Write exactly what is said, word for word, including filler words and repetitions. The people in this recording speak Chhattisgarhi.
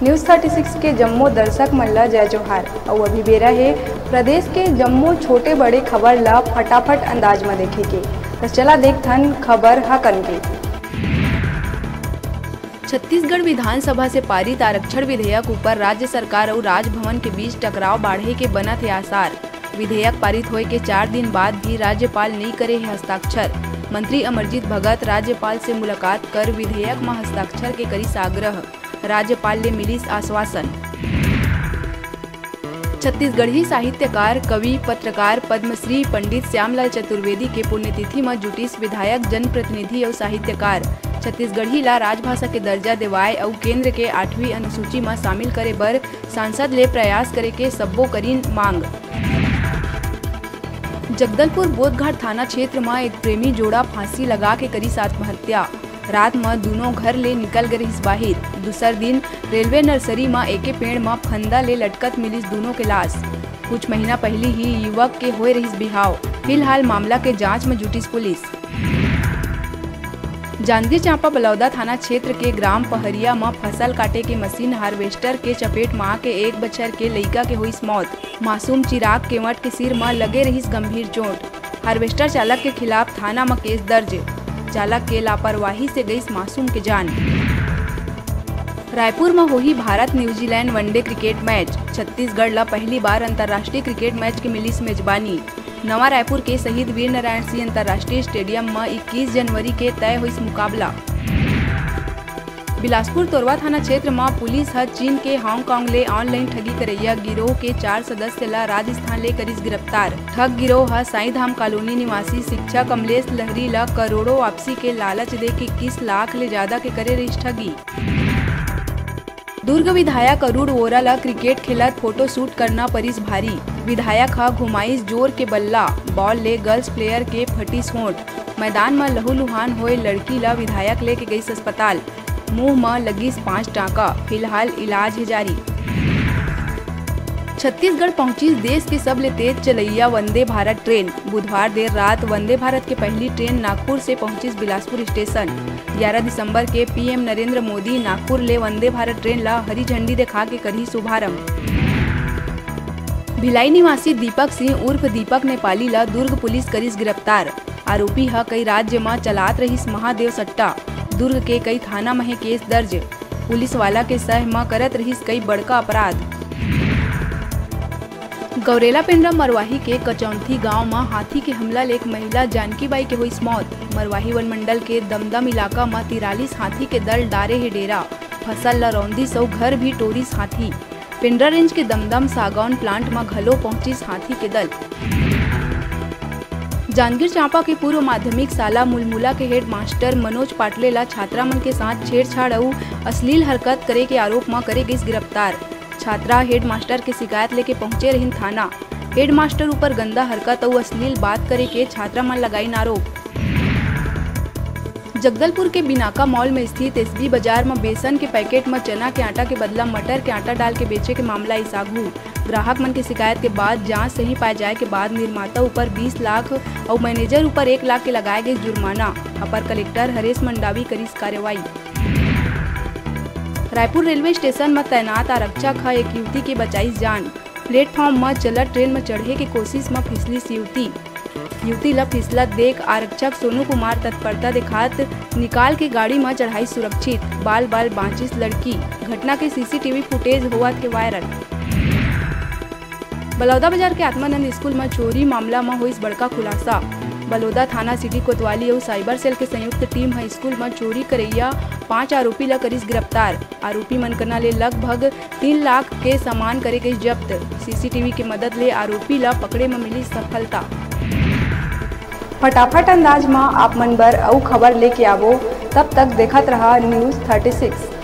News thirty six के जम्मो दर्शक मन ल जय जोहार। अउ अभी बेरा हे प्रदेश के जम्मो छोटे बड़े खबर ल फटाफट अंदाज म देखे के। त चला देखथन खबर ह कन के। छत्तीसगढ़ विधानसभा से पारित आरक्षण विधेयक ऊपर राज्य सरकार अउ राजभवन के बीच टकराव बाढ़े के बनत हे आसार। विधेयक पारित होए के चार दिन बाद भी राज्यपाल नइ करे हे हस्ताक्षर। मंत्री अमरजीत भगत राज्यपाल से मुलाकात कर विधेयक म हस्ताक्षर के करिस आग्रह। राज्यपाल ले मिलिस आश्वासन। छत्तीसगढ़ी साहित्यकार, कवि, पत्रकार, पद्मश्री पंडित श्यामलाल चतुर्वेदी के पुण्यतिथि म जुटिस विधायक, जनप्रतिनिधि अउ साहित्यकार। छत्तीसगढ़ी ला राजभाषा के दर्जा देवाए अउ केंद्र के आठवीं अनुसूची म शामिल करे बर सांसद ले प्रयास करे के सब्बो करिन मांग। जगदलपुर बोधघाट थाना क्षेत्र म एक प्रेमी जोड़ा फांसी लगा के करिस आत्महत्या। रात म दूनों घर ले निकल गे रहिस बाहिर। दूसर दिन रेलवे नर्सरी म एके पेड़ म फंदा ले लटकत मिलिस दूनों के लाश। कुछ महीना पहिली ही युवक के होए रहिस बिहाव। फिलहाल मामला के जांच म जुटिस पुलिस। जांजगीर चांपा बलौदा थाना क्षेत्र के ग्राम पहरिया म फसल काटे के मशीन हार्वेस्टर के चपेट म आके एक बछर के लइका के होइस मौत। मासूम चिराग केवट के सिर म लगे रहिस गंभीर चोट। हार्वेस्टर चालक के खिलाफ थाना म केस दर्ज। चालक के लापरवाही से गइस मासूम के जान। रायपुर म होही Bharat New Zealand one day cricket match. Chhattisgarh ल पहली बार अंतर्राष्ट्रीय क्रिकेट मैच के मिलिस मेजबानी। नवा रायपुर के शहीद वीर नारायण सिंह अंतर्राष्ट्रीय स्टेडियम म इक्कीस जनवरी के तय होइस मुकाबला। बिलासपुर तोरवा थाना क्षेत्र म पुलिस ह चीन के हांगकांग ले ऑनलाइन ठगी करइया गिरोह के चार सदस्य ल राजस्थान ले करिस गिरफ्तार। ठग गिरोह ह साईं धाम कॉलोनी निवासी शिक्षक अमलेश लहरी ल करोड़ों वापसी के लालच दे के इक्कीस लाख ले ज्यादा के करे रहिस ठगी। दुर्ग विधायक अरुण वोरा ल क्रिकेट खेलत फोटो शूट करना परिस भारी। विधायक ह घुमाइस जोर के बल्ला, बॉल ले गर्ल्स प्लेयर के फटिस होंठ। मैदान म लहूलुहान होए लड़की ल विधायक लेके गइस अस्पताल। मुंह म लगिस पांच टांका, फिलहाल इलाज हे जारी। छत्तीसगढ़ पहुंचिस देश के सबले तेज चलइया वंदे भारत ट्रेन। बुधवार देर रात वंदे भारत के पहली ट्रेन नागपुर से पहुंचिस बिलासपुर स्टेशन। ग्यारह दिसंबर के पीएम नरेंद्र मोदी नागपुर ले वंदे भारत ट्रेन ला हरी झंडी देखा के करही शुभारंभ। भिलाई निवासी दीपक सिंह उर्फ दीपक नेपाली ला दुर्ग पुलिस करिस गिरफ्तार। आरोपी ह कई राज्य म चलात रहिस महादेव सट्टा। दुर्ग के कई थाना म हे केस दर्ज। पुलिस वाला के सह म करत रहिस कई बड़का अपराध। गौरेला पेंड्रा मरवाही के कचौंथी गांव म हाथी के हमला ले एक महिला जानकी बाई के होइस मौत। मरवाही वन मंडल के दमदम इलाका म तिरालीस हाथी के दल डारे हे डेरा, फसल ल रौंदिस अउ घर भी टोरिस हाथी। पेंड्रा रेंज के दमदम सागौन प्लांट म घलो पहुंचिस हाथी के दल। जांजगीर चांपा के पूर्व माध्यमिक शाला मुलमुला के हेडमास्टर मनोज पाटले ला छात्रा मन के साथ छेड़छाड़ अउ अश्लील हरकत करे के आरोप म करे गिस गिरफ्तार। छात्रा हेडमास्टर के शिकायत लेके पहुंचे रहिन थाना। हेडमास्टर ऊपर गंदा हरकत अउ अश्लील बात करे के छात्रा मन लगाइन आरोप। जगदलपुर के बिनाका मॉल में स्थित एसबी बाजार म बेसन के पैकेट म चना के आटा के बदला मटर के आटा डाल के बेचे के मामला आइस आघू। ग्राहक मन के शिकायत के बाद जांच सही पाए जाए के बाद निर्माता ऊपर बीस लाख अउ मैनेजर ऊपर एक लाख के लगाए गए जुर्माना। अपर कलेक्टर हरेश मंडावी करिस कार्रवाई। रायपुर रेलवे स्टेशन म तैनात आरक्षक ह एक युवती के बचाइस जान। प्लेटफॉर्म म चलत ट्रेन म चढ़े के कोशिश म फिसलिस युवती। युवती ल फिसलत देख आरक्षक सोनू कुमार तत्परता देखात निकाल के गाड़ी म चढ़ाइस सुरक्षित। बाल बाल बांचिस लड़की। घटना के सीसीटीवी फुटेज होवत हे वायरल। बलौदा बाजार के आत्मानंद स्कूल म चोरी मामला म होइस बड़का खुलासा। बलौदा थाना सिटी कोतवाली अउ साइबर सेल के संयुक्त टीम ह स्कूल म चोरी करइया पांच आरोपी ल करिस गिरफ्तार। आरोपी मन कना ले लगभग तीन लाख के सामान करे गइस जब्त। सीसीटीवी के मदद ले आरोपी ल पकड़े म मिलिस सफलता। फटाफट अंदाज म आप मन बर अउ खबर लेके आवो, तब तक देखत रहा News thirty six।